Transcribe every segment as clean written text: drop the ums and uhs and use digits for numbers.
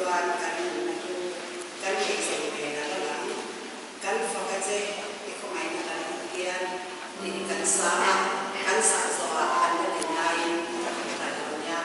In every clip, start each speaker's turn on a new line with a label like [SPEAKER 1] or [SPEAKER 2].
[SPEAKER 1] chuan kan nunna hlu kan neih zo ve la lo ang. Kan fak a che, i khawngaihna kan hmuh hian tih kan sang a, kan sak zawhah kan la din laiin ka tawngtai dawn nia.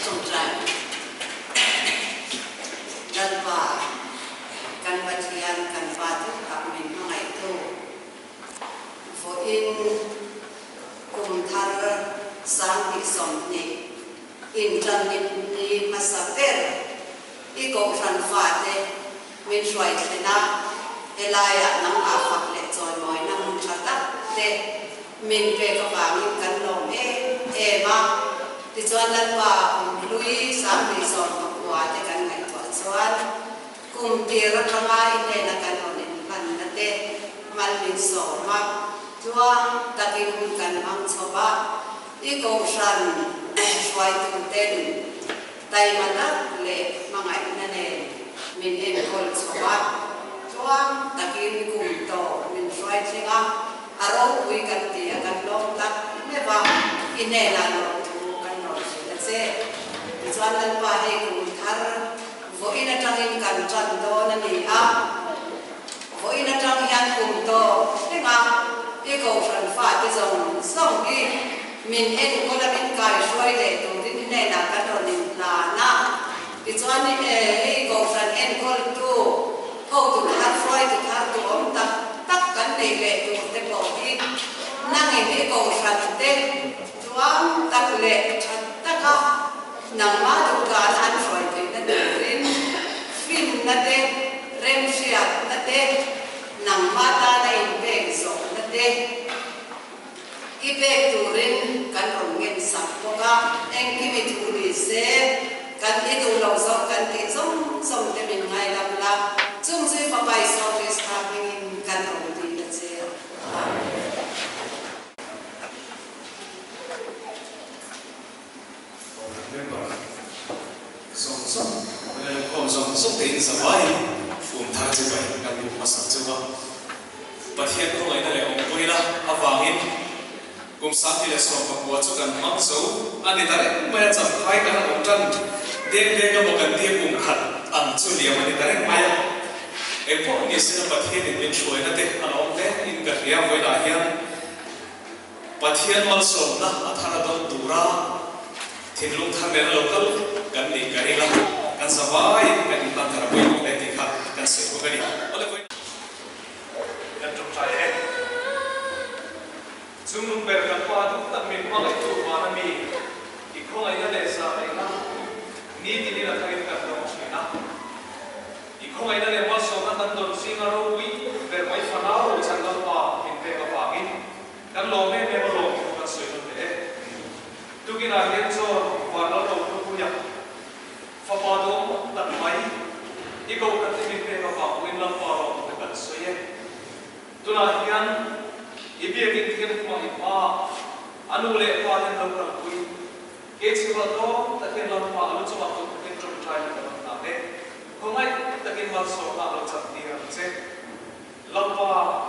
[SPEAKER 1] Chungchang Lalpa, kan Pathian, kan Pa chu tak min hmangaihtu vawiin kum thar 2020 inṭanni ni hmasa ber i Kohhran fate min hruai thlen a, helaiah nangmah fak leh chawimawina hmun ṭha tak te min pek avangin kan lawm em em a. Tichuan Lalpa kum hlui 2019 te kan ngaihtuah chuan kum tir atanga i hnena kan rawn inhmanna te mal min sawm a, tluang takin hun kan hmang chho a, i Kohhran hruaitu ten taima tak leh hmangaihna nen min enkawl chho a, tluang takin kum tawh min hruai thleng a, a ropui kan ti a, kan lawm tak meuh a, i hnenah lawmthu kan rawn hrilh a che. Tichuan Lalpa hei kum thar vawiin atangin kan tan dawn a ni a, vawiin atang hian kum tawh thleng a, i Kohhran fate zawng zawng hi min enkawl a, min kaihruai leh turin i hnenah kan rawn inhlan a. Tichuan hei Kohhran enkawltu hotu thar, hruaitu thar duhawm tak tak kan neih leh tur te pawh hi nangin i Kohhran te tluang tak leh tha taka nangmah duhdan an hruai theihna turin finna te, remhriatna te, nangmah tana inpek zawhna te i pek turin kan rawn ngen sak bawk a, engkim i thu ni se, kan i duh loh zawk kan tih zawng zawng te min ngailam la, chung chu i Fapa Isua Krista hmingin kan rawn dil a che. Amen.
[SPEAKER 2] Member zawng zawng, inkhawm zawng zawng te in zavaiin kum thar chu ka in kan duh hmasak chu a. Pathian khawngaihna leh awmpuina avangin kum 2019 chu kan hmang zo a ni ta reng mai a, champhai kan awm tan deng deng emaw kan tia kum khat ang chu liam a ni ta reng mai a. Engpawh ni sela Pathianin min hruaina te a la awm hle in ka hria vawiinah hian. Pathian malsawmna a thar a dawn tura thinlung thar nen a lo kal kan nih ka ring a, kan zavaiin kan inhlan thar a pawimawh hle tih kha kan sawi bawk a ni. Awle vawiin kan tawngtai e. Chung lung ber kan Pa duh tak min hmangaihtu vana mi i khawngaihna leh zahneihna nitinin a tharin kan dawng thin a. I khawngaihna leh malsawmna kan dawn zinga ropui ber mai fanau rochan Lalpa min pek avangin kan lawm em em a lawm thu kan sawi nawn leh e. Tukinah hian chuan van lal ro hlupuia fapa duhawm tak mai i kohhran te min pek avang pawhin Lalpa lawm thu kan sawi e. Tunah hian i biakin thiam hma i hma a nu leh pa ten lo kalpui Kei chhimah tlawm takin Lalpa a lu chungah kut takin tawngtai na ka rawn hlan e. Khawngaih takin malsawmna a lo chak tir ang che. Lalpa,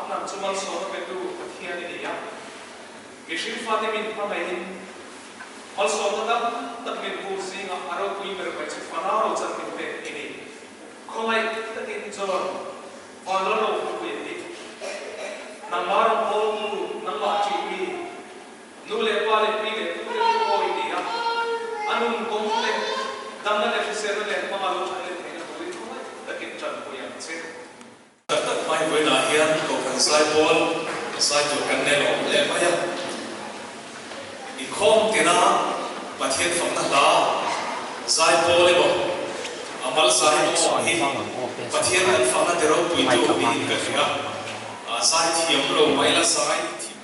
[SPEAKER 2] nang chu malsawmna petu Pathian i ni a. Mihring fate min hmangaihin malsawmna tam tak min pur zingah a ropui ber mai chu fanau ro chan min pek i ni. Khawngaih takin John, van la ro hmu pui a ni. Nangmah rawn kawltu. Kohhran Zaipawl zai tur kan nei awm hle mai a. Inkhawm tina Pathian fakna hla zaipawl emaw a mal zai emaw awm hi Pathian kan fakna ti ropuitu niin ka hria. Zai thiam lo mai la zai thiam.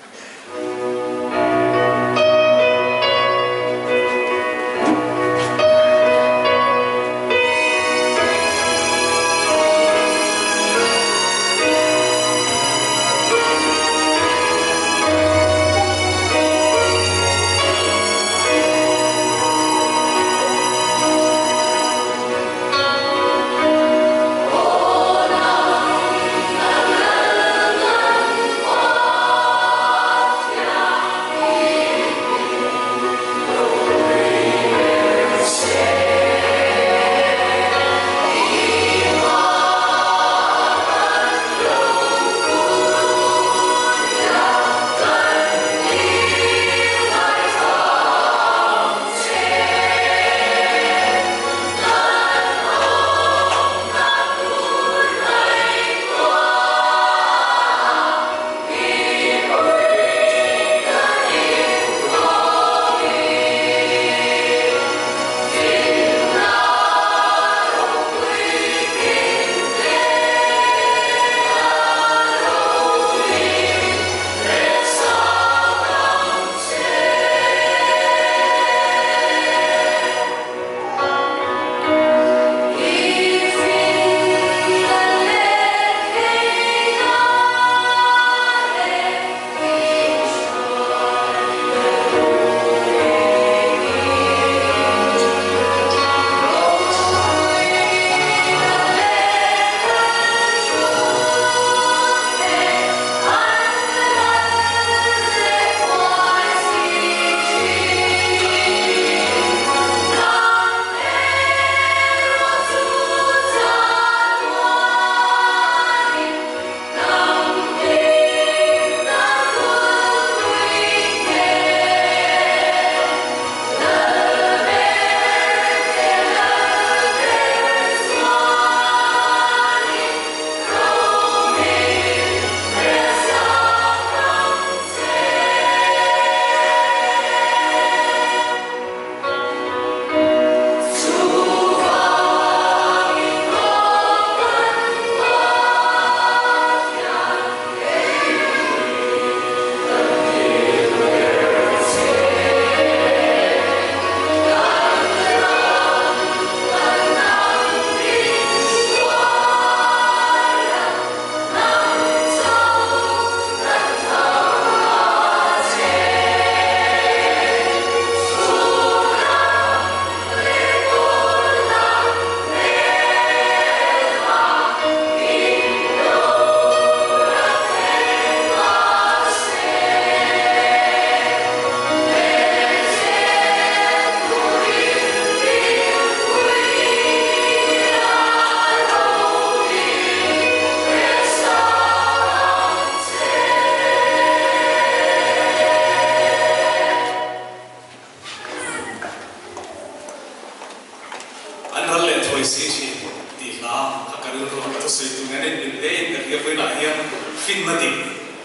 [SPEAKER 2] An ral leh thuai si thin tih hla kha ka rilru a, ka thusawi tu nen a inmil hle in ka hria vawiinah hian finna dik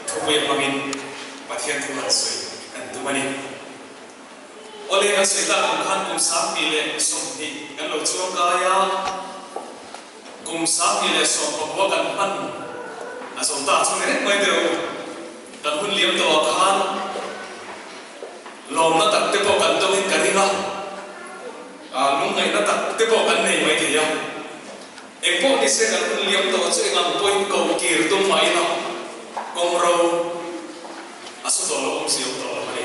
[SPEAKER 2] thupui hmangin Pathian thu han sawi kan tum a ni. Awle kan sawi tak ang khan kum 2020 kan lo chuang kai a, kum 2019 kan hman a zo ta chu ni reng mai teh u. Kan hun liam tawhah khan lawmna tak te pawh kan dawngin ka ring a, lungngaihna tak te pawh kan nei mai thei a. Engpawh ni se kan hun liam tawh chu eng ang pawhin ko kir tum mah ila kawng ro a su tawh lo awm si awm tawh lo a ni.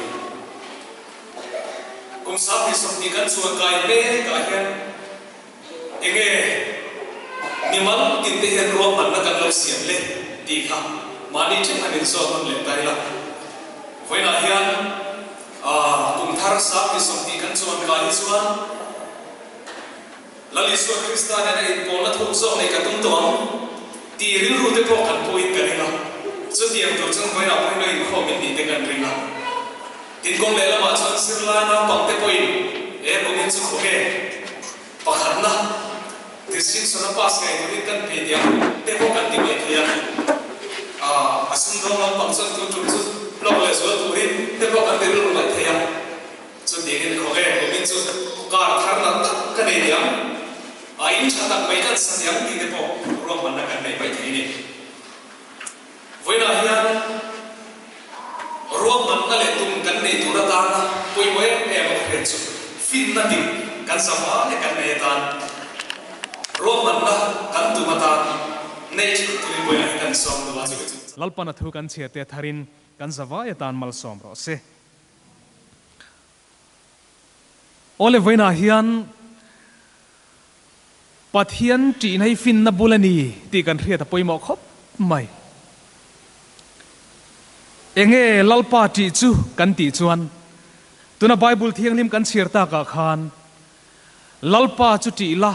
[SPEAKER 2] Kum 2020 kan chuan kai mek ah hian enge mimal tin te hian ruahmanna kan lo siam le tih kha mahni theuh han inzawt nawn leh ta ila. Vawiinah hian kum thar 2020 kan chuan kai hi chuan Lal Isua Krista nena inpawlna thuk zawk nei ka tum tawh ang tih rilru te pawh kan puiin ka ring a, chutiang tur chuan vawiinah pawhin lo inkhawm in nih te kan ring a. Tin kawng lehlamah chuan zirlai naupang te pawhin he kumin chu khawge pakhatna distinction a pass ngei turin kan phei diam te pawh kan ti mai thei a. A sumdawng lampang chuan tun tum chu hlawk leh zual turin te pawh kan ti rilru mai thei a. Chutiangin khawvel kumin chu kar thar nalh tak ka nei diam, a in tha tak mai kan sa diam tih te pawh ruahmanna kan nei mai thei a ni. Vawiinah hian ruahmanna leh tum kan neih tur atana pawimawh em em a ka hriat chu finna dik kan zahma leh kan nei atan ruahmanna kan tum atan neih theuh turin vawiinah hian kan sawm duh a.
[SPEAKER 3] Lalpana thu kan chhiar te tharin kan zavai atan malsawm rawh se. Awle vawiinah hian Pathian ṭihna hi finna bul a ni tih kan hriat a pawimawh khawp mai. Enge Lalpa ṭih chu kan tih chuan tuna Bible thianghlim kan chhiar takah khan Lalpa chu ṭih la,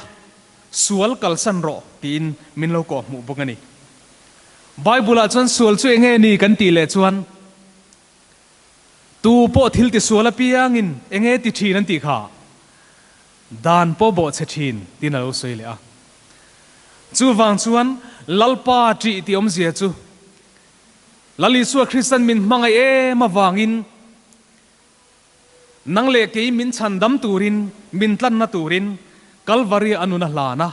[SPEAKER 3] sual kalsan rawh tiin min lo kawhhmuh bawk a ni. Bible-ah chuan sual chu enge ni kan tih leh chuan Tu pawh thil ti sual apiangin enge ti thin an tih kha dan pawh bawh chhe thin tiin a lo sawi leh a. Chuvang chuan Lalpa ṭih tih awmzia chu Lal Isua Kristan min hmangaih em avangin nang leh kei min chhandam turin, min tlanna turin Kalvari a nun a hlan a.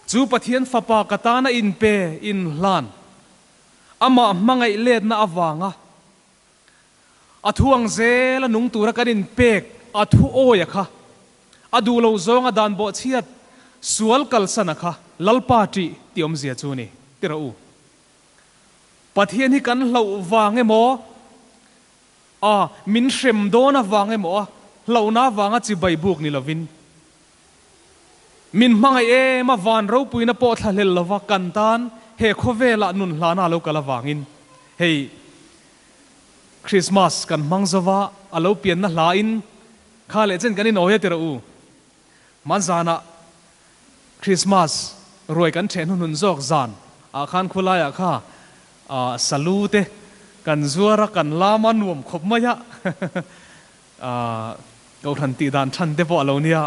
[SPEAKER 3] Chu Pathian Fapa ka tana inpe inhlan Amah hmangaih letna avanga a thu ang zela nung tura kan inpek a thu awia kha, a duh lo zawnga dan bawhchhiat sual kalsana kha Lalpa ṭih tih awmzia chu ni, ti rawh u. Pathian hi kan hlauh vang emaw, a min hrem dawn avang emaw a hlauhna avanga chibai buk ni lovin, Min hmangaih em a van ropuina pawh thlahlel lova kan tan he khawvelah nun hlana a lo kal avangin hei Christmas kan hmang zova a lo pianna hla in kha leh chen kan inawi a ti rawh u. Hmanzanah Christmas ruai kan ṭheh hnuhnun zawk zan ah khan khulaiah kha salu te kan zuar a kan lam a nuam khawp mai a. Kohhran tih dan than te pawh a lo nia.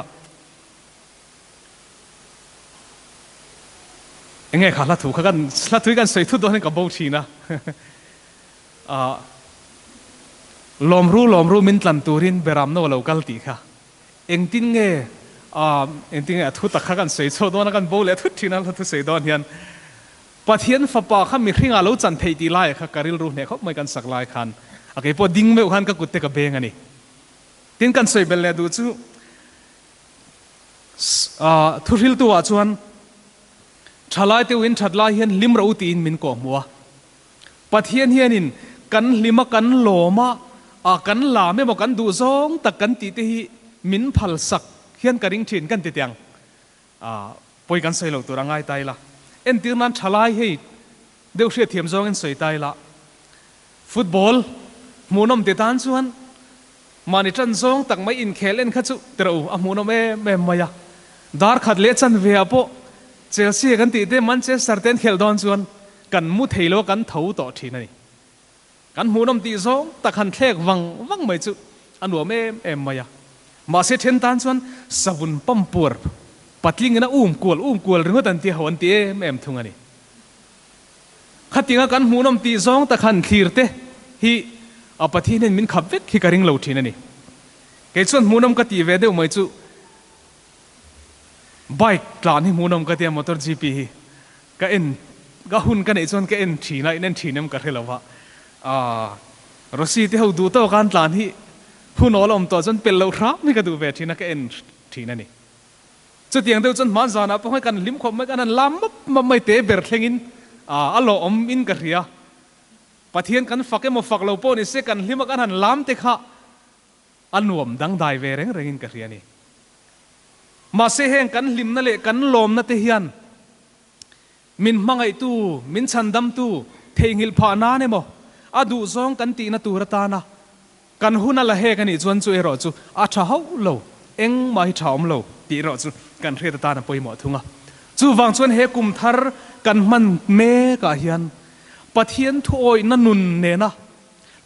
[SPEAKER 3] Enge kha hla thu kha kan hla thu hi kan sawi thut dawn hian ka bo thin a. Lawmru lawmru min tlan turin beramno a lo kal tih kha. Engtin nge engtin nge a thu tak kha kan sawi chhuak dawn a kan bo leh thut thin a hla thu sawi dawn hian. Pathian fapa kha mihring ah lo chan theih tih lai kha ka rilru hneh khawp mai kan sak lai khan a kei pawh ding meuh khan ka kut te ka beng a ni. Tin kan sawi belh leh duh chu thuhriltu ah chuan thalai te uin that lai hian hlim ro tiin min kawh hmuh a. Pathian hianin kan hlim a kan lawm a a kan lam emaw kan duh zawng tak kan tih te hi min phal sak hian ka ring thin kan ti tiang. A pawi kan sawi lo tur a ngai ta ila. Entir nan thalai hei deuh hriatthiam zawngin sawi ta ila. Football hmuhnawm ti tan chuan mahni tan zawng tak mai inkhel en kha chu ti rawh u, a hmuhnawm em em mai a. Dar khat leh chanve ah pawh Chelsea kan tih te Manchester te an khelh dawn chuan kan mu thei lo a kan tho tawh thin a ni. Kan hmuhnawm tih zawng tak han thlek vang vang mai chu a nuam em em mai a. Mahse then tan chuan savun pampuar patlingin a um kual um kual ringawt an ti ho an ti em em thung a ni. Khatinga kan hmuhnawm tih zawng tak han thlir te hi a Pathian hian min khap vek hi ka ring lo thin a ni. Kei chuan hmuhnawm ka tih ve deuh mai chu bike tlan hi hmuhnawm ka tia motor GP hi Ka en, ka hun ka neih chuan ka en thin a, in en thin em ka hre lo va. Aaa, Rosy te ho duh tawk a an tlan hi hun awl a awm tawh chuan pel loh hram hi ka duh ve thin a, ka en thin a ni. Chutiang deuh chuan hman zanah pawh khan kan hlim khawp mai, kan han lam map map mai te ber thlengin aa a lawmawm in ka hria. Pathian kan fak emaw fak lo pawh ni se kan hlim a kan han lam te kha A nuam dangdai ve reng rengin ka hria a ni. Mahse heng kan hlimna leh kan lawmna te hian min hmangaihtu, min chhandamtu theihnghilh phah nan emaw, a duhzawng kan tihna tur atana kan hun a la hek a nih chuan chu erawh chu a tha hauh lo, engmah hi tha awm lo tih erawh chu kan hriat atan a pawimawh thung a. Chuvang chuan he kum thar kan hman mekah hian Pathian thuawihna nun nena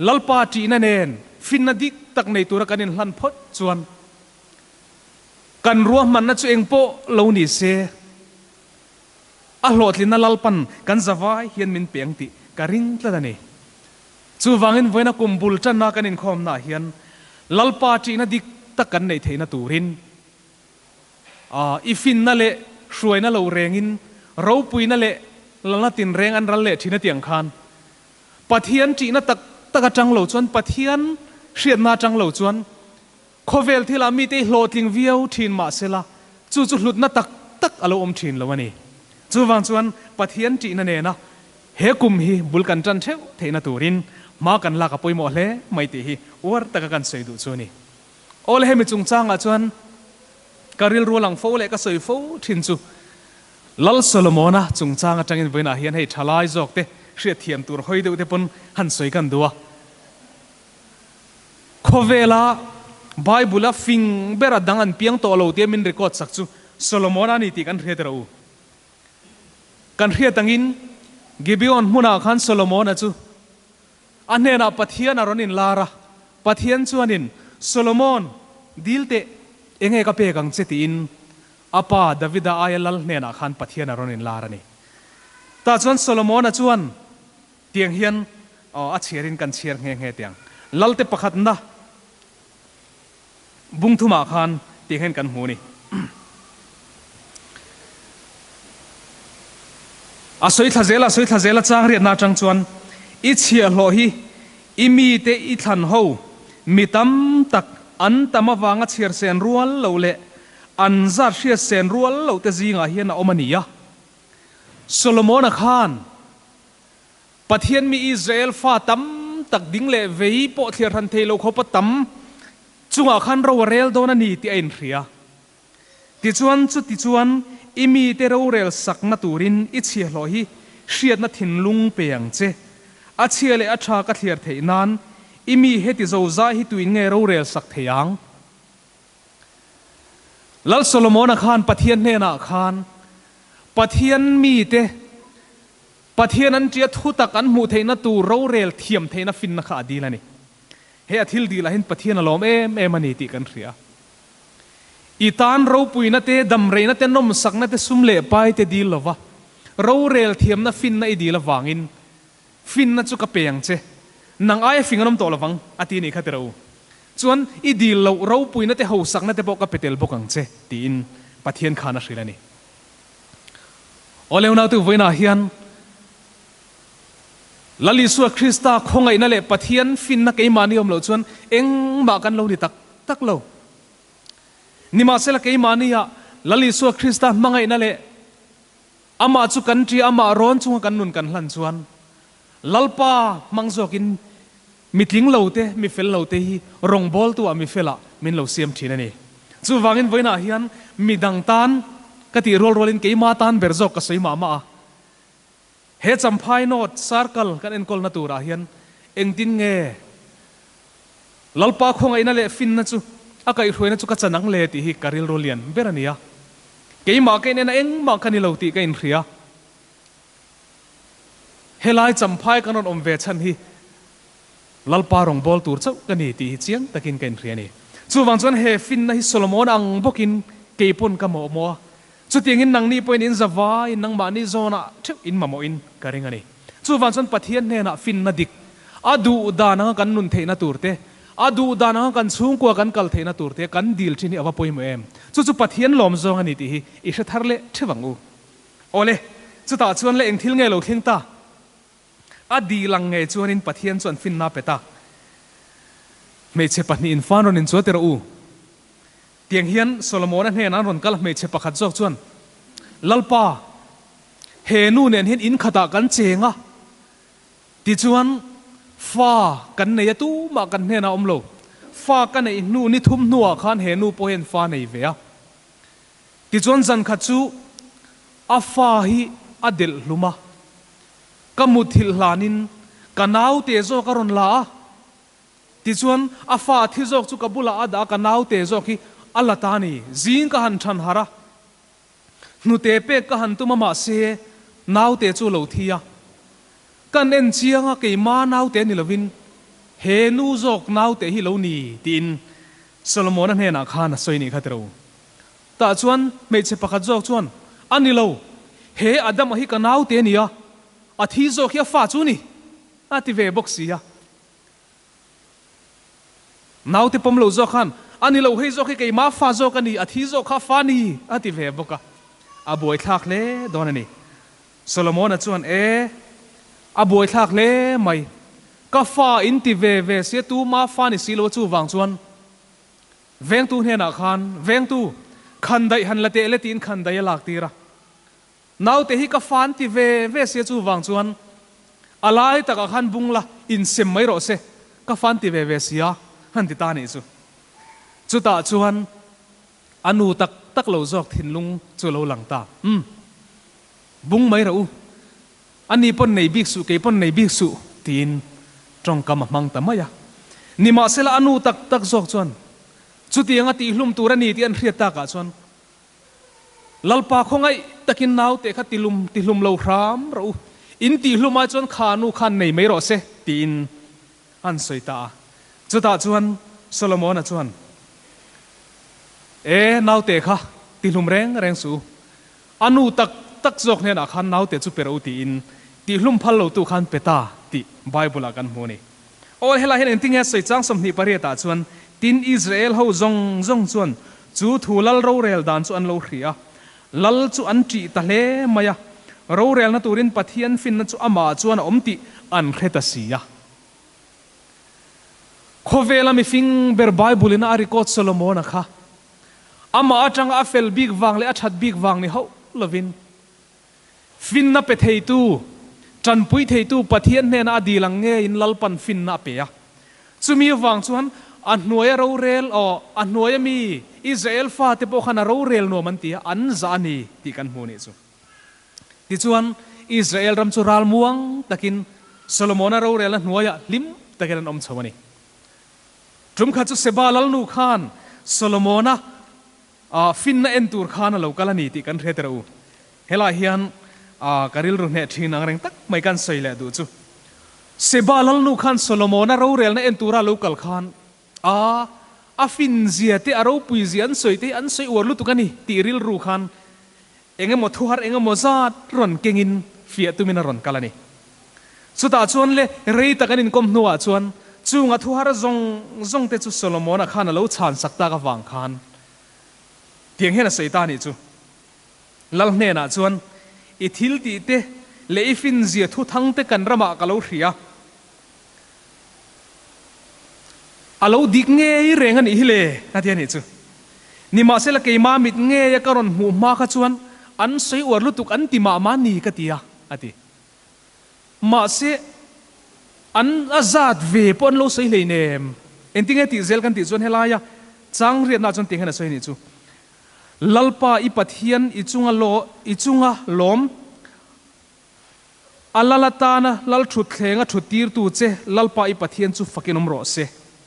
[SPEAKER 3] Lalpa ṭihna nen finna dik tak nei tura kan inhlan phawt chuan kan ruahmanna chu eng pawh lo ni se, a hlawhtlinna Lalpan kan zavai hian min pe ang tih ka ring tlat a ni. Chuvangin vawiina kum bul tanna kan inkhawmnaah hian Lalpa ṭihna dik tak kan neih theihna turin i finna leh hruaina lo rengin ropuina leh lalna tinreng an ral leh ṭhin a ti ang khan Pathian ṭihna tak tak aṭang lo chuan Pathian hriatna aṭang lo chuan Khawvel thilah mite i hlawhtling viau thin mahsela chu chu hlutna tak tak a lo awm thin lo a ni. Chuvang chuan Pathian ṭihna nena he kum hi bul kan ṭan theuh theihna turin hma kan lak a pawimawh hle mai tih hi uar taka kan sawi duh chu a ni. Awle hemi chungchangah chuan ka rilru a lang fo leh ka sawi fo thin chu Lal Solomona chungchang atangin vawiinah hian hei thalai zawk te hriatthiam tur hawi deuh te pawn han sawi kan duh a. Khawvela Bible-a fing bera dang an piang tawh lo tia min record sak chu Solomon-a a ni tih kan hriat rawh u. Kan hriat angin Gibeon hmunah khan Solomon-a chu a hnenah Pathian a rawn inlar a, Pathian chuanin, Solomon, dil teh, enge ka pek ang che tiin a pa Davida aia lal hnenah khan Pathian a rawn inlar a ni. Tah chuan Solomon-a chuan Tiang hian a chhiarin kan chhiar nghe nghe tiang. Lalte pakhatna bung thumah khan tiang hian kan hmu a ni. A sawi thla zel a, sawi thla zel a chang riatna atang chuan i chhiahhlawh hi i mite i thlan ho mi tam tak an tam avanga chhiar sen rual loh leh an zat hriat sen rual loh te zingah hian a awm a ni a. Solomona khan Pathian mi Israel fa tam tak ding leh vei pawh thliar hran thei lo khawpa tam chungah khan ro a rel dawn a ni tih a inhria. Tichuan, chutichuan i mite rorel sakna turin i chhiahhlawh hi hriatna thinlung pe ang che. A chhia leh a tha ka thliar theih nan i mi heti zozai hi tuin nge rorel sak thei ang? Lal Solomona khan Pathian hnenah khan Pathian mite Pathian an tia thu tak an hmuh theihna tur rorel thiam theihna finna kha a dil a ni. He a thil dil ah hin Pathian a lawm em em a ni tih kan hria. I tan ropuina te, damreina te, nawmsakna te, sum leh pai te dil lova rorel thiamna finna i dil avangin finna chu ka pe ang che, nang aia fing an awm tawh lovang a ti a nih kha tira u. Chuan i dil loh ropuina te hosakna te pawh ka pe tel bawk ang che tiin Pathian khan a hrilh a ni. Aw Leonardo vawiinah hian Lal Isua Krista khawngaihna leh Pathian finna keimahni awm loh chuan engmah kan lo ni tak tak lo. Nimahsela keimahnia Lal Isua Krista hmangaihna leh Amah chu kan ṭia Amah rawn chunga kan nun kan hlan chuan Lalpa hmang zawkin mi tling lo te, mi fel lo te hi rawngbawltu ah mi fel ah min lo siam thin a ni. Chuvangin vawiinah hian mi dang tan ka tih rual rualin keima tan ber zawk ka sawi mah mah a. He Champhai North Circle kan enkawlna turah hian engtin nge Lalpa khawngaihna leh finna chu a kaihhruaina chu ka chan ang le tih hi ka rilru lian ber a ni a. Keimah ka inen a engmah ka ni lo tih ka inhria. Helai Champhai kan rawn awm ve chhan hi Lalpa rawngbâwl tur chauh ka ni tih hi chiang takin ka inhria a ni. Chuvang chuan he finna hi Solomon ang bawkin kei pawn ka mawhmawh a, chutiangin nangni pawhin in zavaiin nangmahni zawnah theuh in mamawhin ka ring a ni. Chuvang chuan Pathian hnenah finna dik, a duh dan anga kan nun theihna tur te, a duh dan anga kan chhungkua kan kal theihna tur te kan dil thin hi a va pawimawh em? Chu chu Pathian lawm zawng a ni tih hi i hre thar leh theuh ang u. Awle, chutah chuan le eng thil nge lo thleng ta? A dil ang nge chuanin Pathian chuan finna a pe ta. Hmeichhe pahnihin fan rawn inchual tirh u. Tiang hian Solomona hnenah an rawn kal a, hmeichhe pakhat zawk chuan, Lalpa, he nu nen hian in khatah kan cheng a, tichuan fa kan nei a, tumah kan hnenah a awm lo. Fa ka neih hnu ni thum hnuah khan he nu pawh hian fa nei ve a. Tichuan zan khat chu a fa hi a delh hlum a, ka mutthilh hlanin ka naute zawk a rawn la a, tichuan a fa thi zawk chu ka bulah a dah a, ka naute zawk hi a la ta a ni. Zing ka han than harh a, hnute pek ka han tum a mahse naute chu a lo thi a, kan en chiang a keima naute ni lovin he nu zawk naute hi lo ni tiin Solomona hnenah khan a sawi nih kha tiro. Tah chuan hmeichhe pakhat zawk chuan, A ni lo, he Adama hi ka naute a ni a, a thi zawk hi a fa chu ni. a ti ve bawk si a. Naute pawm lo zawk khan, A ni lo, hei zawk hi keimah fa zawk a ni, a thi zawk kha fa ni, a ti ve bawk a. A buaithlak hle dawn a ni. Solomona chuan, E, a buaithlak hle mai. Ka fa in ti ve ve sia, tuma fa ni si lo a chuvang chuan vengtu hnenah khan, Vengtu, khandaih han la teh le tiin khandaih a lak tir a. Naute hi ka fa an ti ve ve sia chuvang chuan a lai takah khan bung la insem mai rawh se, ka fa an ti ve ve sia han ti ta nih chu. Chutah chuan a nu tak tak lo zawk thinlung chu lo lang ta. Umm. Bung mai rawh u. A ni pawn nei bik suh, kei pawn nei bik suh tiin tawngkam a hmang ta mai a. Nimahsela a nu tak tak zawk chuan chutianga tihhlum tur a ni tih an hriat takah chuan Lalpa khawngaih takin naute kha tilum tihlum lo hram rawh u, in tihhlum ai chuan kha nu khan nei mai rawh se, tiin an sawi ta a. Chutah chuan Solomona chuan, E, naute kha tihlum reng reng suh u, a nu tak tak zawk hnenah khan naute chu pe rawh u, tiin tihlum phal lotu khan pe ta tih Bible-ah kan hmu a ni. Aw, helai hian engtin nge sawi chang 28 ah chuan, Tin, Israel ho zawng zawng chuan chu thu lal rorel dan chu an lo hria a, lal chu an ṭih ta hle mai a, rorelna turin Pathian finna chu amah chuan a awm tih an hre ta si a. Khawvela mifing ber Bible ina a record Solomona kha amah atanga a fel bik vang leh a ṭhat bik vang ni hauh lovin, Finna pe theitu, tanpui theitu Pathian hnena a dil ang ngeiin Lalpan finna a pe a. Chumi avang chuan a hnuaia rorel, aw, a hnuaia mi Israel fate pawh khan a rorel nuam an ti a, an zah a ni tih kan hmu nih chu. Tichuan, Israel ram chu ral muang takin Solomona rorelna hnuaiah hlim takin an awm chho a ni. Tum khat chu Seba lalnu khan Solomona A finna en tur khan a lo kal a ni tih kan hre tirh u. Helai hian ka rilru hneh thin ang reng tak mai kan sawi leh duh chu. Seba lalnu khan Solomona rorelna en tura a lo kal khan a a fin zia te a ropui zia an sawi te hi an sawi uar lutuk a ni tih rilru khan eng emaw thuhar eng emaw zat rawn kengin fiah tumin a rawn kal a ni. Chutah chuan le rei tak an inkawm hnuah chuan chunga thuhar zawng zawng te chu Solomona khan a lo chhan sak tak avang khan tiang hian a sawi ta anih chu. Lal hnenah chuan, I thil tih te leh i finzia thu thang te kan ramah ka lo hria. A lo dik ngei reng anih hi le, a ti anih chu. Nimahsela keimah mit ngeia ka rawn hmuh hma kha chuan an sawi uar lutuk an ti mah mah ni ka ti a, a ti. Mahse, an a zat ve pawh an lo sawi hleinem. Engtinge tih zel kan tih chuan helaia chang riatna chuan tiang hian a sawi anih chu. Lalpa i Pathian i chunga law i chunga lawm a lal atana lal thutthleng a thuttirtu che Lalpa i Pathian chu fakin awm rawh se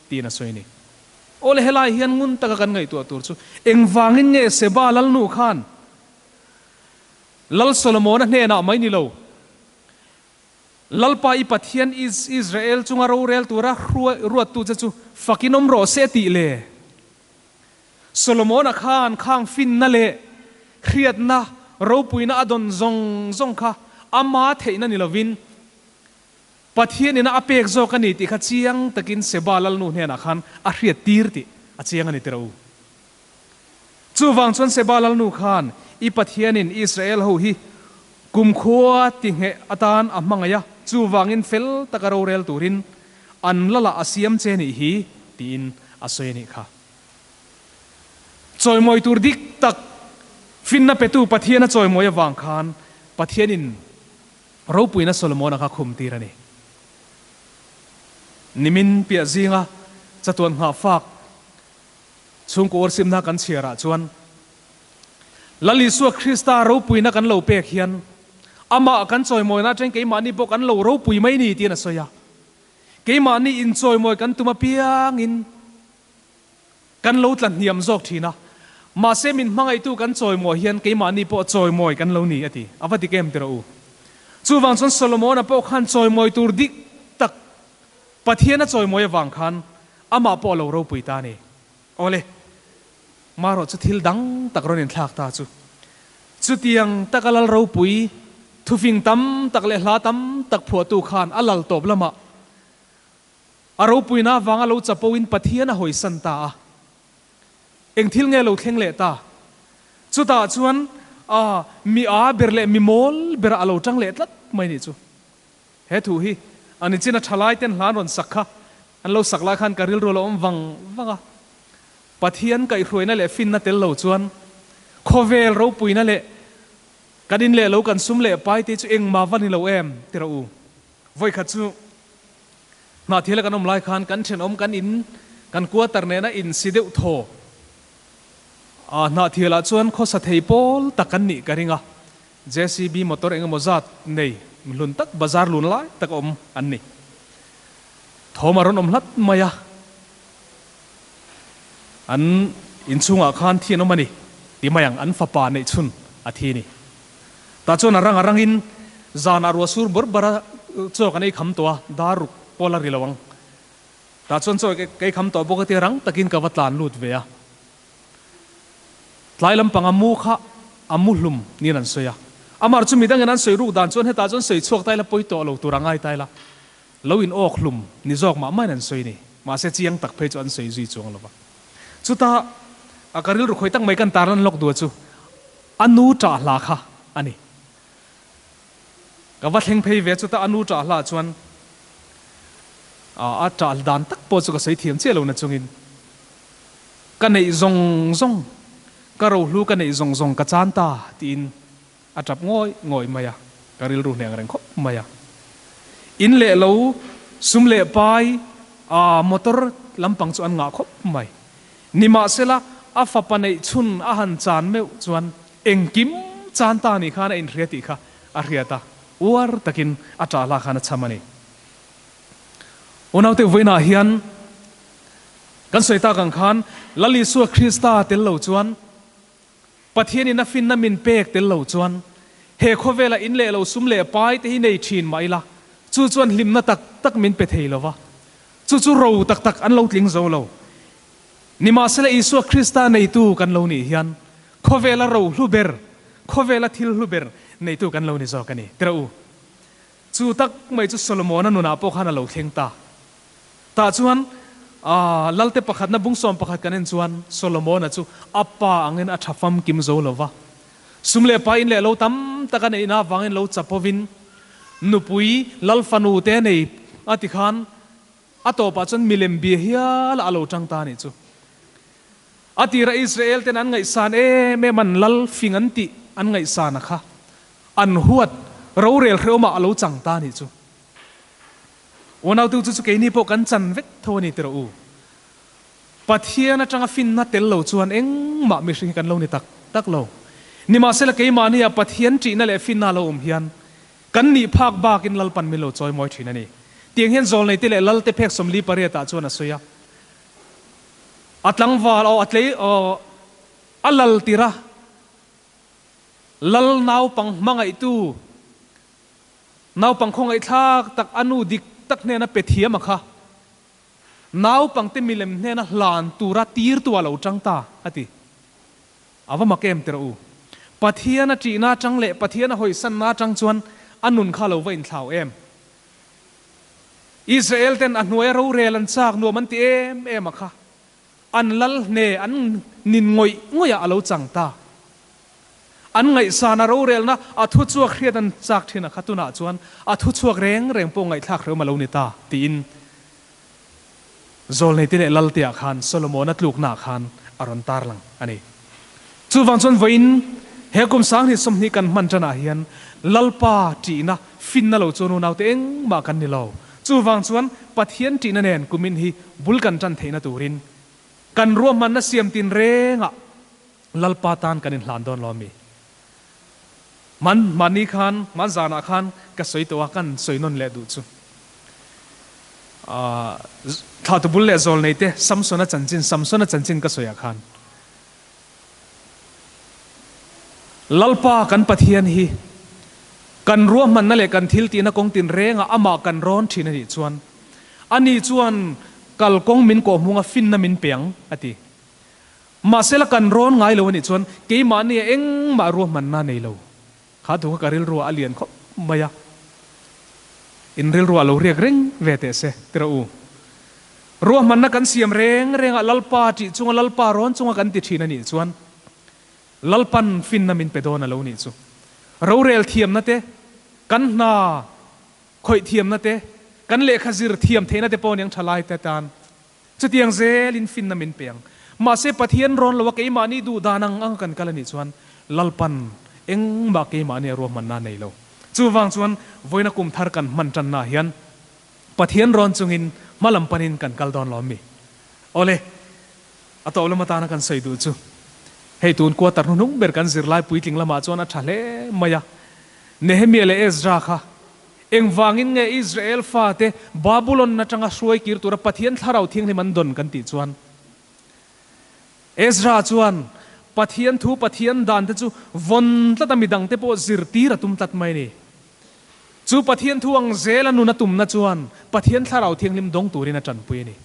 [SPEAKER 3] tiin a sawi a ni. Awle helai hian ngun taka kan ngaihtuah tur chu engvangin nge Seba lalnu khan Lal Solomona hnenah mai ni lo, Lalpa i Pathian Israel chunga rorel tura ruattu che chu fakin awm rawh se tih le. Solomona khan khang finna leh hriatna ropuina a dawn zawng zawng kha ama theihna ni lovin Pathian ina a pek zawk a ni tih kha chiang takin Seba lalnu hnenah khan a hriat tir tih a chiang a ni tiraw. Chuvang chuan Seba lalnu khan i Pathianin Israel ho hi kumkhua ti ngheh atan a hmangaih a, chuvangin fel taka rorel turin an lalah a siam che nih hi, tiin a sawi a nih kha. Chawimawi tur dik tak finna petu Pathian a chawimawi avang khan Pathianin ropuina Solomona kha khum tir a ni. Nimin piah zinga chatuan nghahfak Chhungkaw worshipna kan chhiarah chuan Lal Isua Krista ropuina kan lo pek hian amah kan chawimawina atangin keimahni pawh kan lo ropui mai ni tiin a sawi a. Keimahni inchawimawi kan tum apiangin kan lo tla hniam zawk thin a, mahse min hmangaihtu kan chawimawi hian keimahni pawh chawimawi kan lo ni a ti. A va dik em tirh u. Chuvang chuan Solomona pawh khan chawimawi tur dik tak Pathian a chawimawi avang khan Amah pawh a lo ropui ta a ni. Awle, marawh chu thil dang tak rawn inthlak ta chu. Chutiang taka lal ropui Thufing tam tak leh hla tam tak phuahtu khan a lal tawp lamah a ropuina avanga lo chapoin Pathian a hawisan ta a. Eng thil nge lo thleng leh ta? Chutah chuan a mi a ber leh mi mawl berah a lo tang leh tlat mai nih chu. He thu hi a ni chin a thalai ten hla an rawn sak kha an lo sak lai khan ka rilru a lo awm vang vang a. Pathian kaihhruaina leh finna tel lo chuan khawvel ropuina leh kan in leh lo kan sum leh pai te chu engmah va ni lo em ti rawh u. Vawikhat chu Hnahthiala kan awm lai khan kan thenawm kan in kan quarter nena in si deuh thaw a Hnahthialah chuan khawsa thei pawl tak kan nih ka ring a, JCB motor eng emaw zat nei hlun tak bazar lun lai tak a awm an ni. Thawm a rawn awm hlat mai a, an inchhungah khan thi an awm a ni ti mai ang, an fapa neih chhun a thi ni. Tah chuan a rang a rangin zanah ruah sur bawrh bawrh a chaw kan ei kham tawh a, dar ruk pawl a ri lo ang. Tah chuan chaw ka ei kham tawh bawk a tia rang takin ka va tlan lut ve a. Tlai lampang a mu kha a mu hlum niin an sawi a. Amar chu midangin an sawi ruk dan chuan hetah chuan sawi chhuak ta ila pawi tawh lo tur a ngai ta ila. Lo in awk hlum ni zawk mah maiin an sawi ni. Mahse chiang tak phei chu an sawi zui chuang lo va. Chutah a ka rilru khawi tak mai kan tarlan lawk duh chu A nu ṭah hla kha a ni. Ka va thleng phei ve chuta a nu ṭah hla chuan a ṭah dan tak pawh chu ka sawi thiam chiah lo na chungin ka neih zawng zawng, ka rohlu ka neih zawng zawng ka chan ta tiin a ṭap ngawih ngawih mai a, ka rilru hneng reng khawp mai a. In leh lo, sum leh pai, motor lampang chu an ngah khawp mai. Nimahsela, a fapa neih chhun a han chan meuh chuan engkim chan ta nih khan a inhria tih kha a hriat a, uar takin a ṭah hla khan a chham a ni. Unaute vawiinah hian kan sawi tak ang khan Lal Isua Krista tel lo chuan, Pathianin a finna min pek tel lo chuan he khawvela in leh lo sum leh pai te hi nei ṭhin mah ila, chu chuan hlimna tak tak min pe thei lo va. Chu chu ro tak tak an lo tling zo lo. Nimahsela Isua Krista neitu kan lo nih hian khawvela ro hlu ber, khawvela thil hlu ber neitu kan lo ni zawk a ni. Tira u, chu tak mai chu Solomona nunah pawh khan a lo thleng ta. Tah chuan Lalte pakhatna bungsawm pakhat kan en chuan Solomona chu a pa angin a tha famkim zo lo va. Sum leh pa in leh lo tam tak a neihna avangin lo chapovin nupui lal fanu te nei a ti khan a tawpah chuan milem bia hial a lo tang ta a nih chu. A tira Israel ten an ngaihsan em em an lal fing an tih an ngaihsan a kha an huat rorel hrehawmah a lo chang ta a nih chu. Unautu chu chu keini pawh kan chan vek tho a ni tiraw u. Pathian atanga finna tel lo chuan engmah mihring hi kan lo ni tak tak lo. Nimahsela keimahnia Pathian ṭihna leh finna a lo awm hian kan nih phak bakin Lalpan min lo chawi mawi ṭhin a ni. Tiang hian Zawlneite leh Lalte phek 48 ah chuan a sawi a. A tlangval aw a tlei aw a lal tir a, Lal naupang hmangaihtu naupang khawngaihthlak tak a nu dik tak hnena pe thiam a kha. Naupangte milem hnena hlan tura tirtu a lo tang ta, a ti. A va mak em tirh u. Pathian a ṭihna aṭang leh Pathian a hawisanna aṭang chuan a nun kha a lo va inthlau em? Israel ten a hnuaia rorel an chak nuam an ti em em a kha, an lal hne an nin ngawih ngawihah a lo chang ta. An ngaihsan a rorelna a thuchhuak hriat an chak thin a kha tunah chuan a thuchhuak reng reng pawh ngaihthlak hrehawm a lo ni ta tiin Zawlneite leh Lalteah khan Solomona tluknaah khan a rawn tarlang a ni. Chuvang chuan vawiin he kum 2020 kan hman tanah hian Lalpa ṭihna finna lo chuan unaute engmah kan ni lo. Chuvang chuan Pathian ṭihna nen kumin hi bul kan ṭan theihna turin kan ruahmanna siam tin rengah Lalpa tan kan inhlan dawn lo ami? Man, mahni khan, man zanah khan ka sawi tawh a, kan sawi nawn leh duh chu. Aah, thlatu bul leh zawl nei te, Samsona chanchin, Samsona chanchin ka sawi ah khan. Lalpa kan Pathian hi kan ruahmanna leh kan thil tihna kawng tinrengah amah kan rawn thin a nih chuan, ani chuan kalkawng min kawhhmunga finna min pe ang, a ti. Mahsela kan rawn ngai lo a nih chuan keimahni ah engmah ruahmanna nei lo. Kha thu kha ka rilru ah a lian khawp mai a. In rilruah lo riak reng ve teh se, ti rawh u. Ruahmanna kan siam reng rengah Lalpa ṭih chunga Lalpa rawn chunga kan ti ṭhin a nih chuan Lalpan finna min pe dawn a lo nih chu. Rorel thiamna te, kan hna khawih thiamna te, kan lehkha zir thiam theihna te pawh niang ṭha lai te tan chutiang zelin finna min pe ang. Mahse Pathian rawn lo a keimahni duh dan ang ang kan kal a nih chuan Lalpan engmah keimahni a ruahmanna a nei lo. Chuvang chuan vawiina kum thar kan hman ṭanna hian Pathian rawn chungin hma lam panin kan kal dawn lo mi? Awle, a tawp lam atana kan sawi duh chu hei tun quarter hnuhnung ber kan zirlai puitling lamah chuan a tha hle mai a. Nehemiah leh Ezra kha engvangin nge Israel fate Babulon atanga hruai kir tura Pathian thlarau thianghlim an dawn kan tih chuan Ezra chuan Pathian thu Pathian dan te chu vawn tlat a midangte pawh zirtir a tum tlat mai a ni. Chu Pathian thu ang zela nun a tumna chuan Pathian Thlarau Thianghlim dawng turin a tanpui a ni.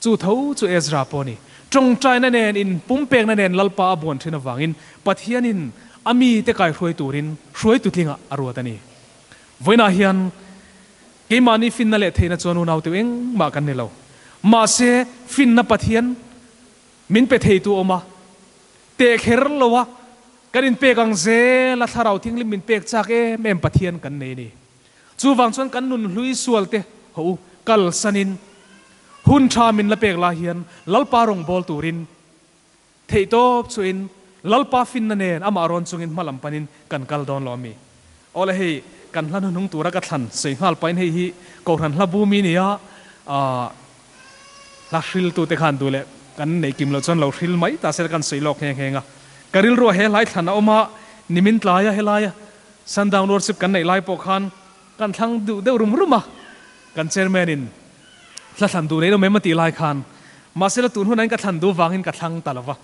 [SPEAKER 3] Chu tho chu Ezra pawh a ni. Tawngtaina nen, inpumpekna nen Lalpa a buan thin avangin Pathianin a mite kaihruai turin hruaitu tlingah a ruat a ni. Vawiinah hian keimahni finna leh theihna chuan unau teuh engmah kan ni lo. Mahse, finna Pathian min pe theitu a awm a, teh kher lo a, Kan inpek ang zel a Thlarau Thianghlim min pek chak em em Pathian kan nei a ni. Chuvang chuan kan nun hlui sual te ho u kalsanin hun tha min la pek lai hian Lalpa rawn bawl turin theihtawp chuin Lalpa finna nen amah rawn chungin hma lam panin kan kal dawn lo a mi. Awle hei kan hla hnuhnung tura ka thlan sawi nghal pahin hei hi Kohhran hla bu mi nia hla hriltu te khan duh leh kan neih kim loh chuan lo hril mai ta se kan sawi lawk nghe nghe a. Ka rilruah he hlai thlan a awm a, nimin tlaia helaia Sundown Worship kan neih lai pawh khan kan thlang duh deuh rum rum a, kan Chairman in hla thlan duh neih lo mai maw tih lai khan mahse la tun hunah in ka thlan duh vangin ka thlang ta lo va.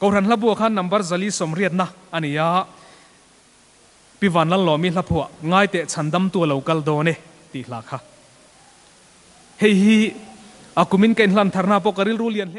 [SPEAKER 3] Kohhran hla buah khan number 4 sawmriatna a ni a. Pi Vanlalawmi hla phuah ngai teh chhandamtu a lo kal dawn e tih hla kha. Hei hi a kumin ka inhlan tharna pawh ka rilru lian hle.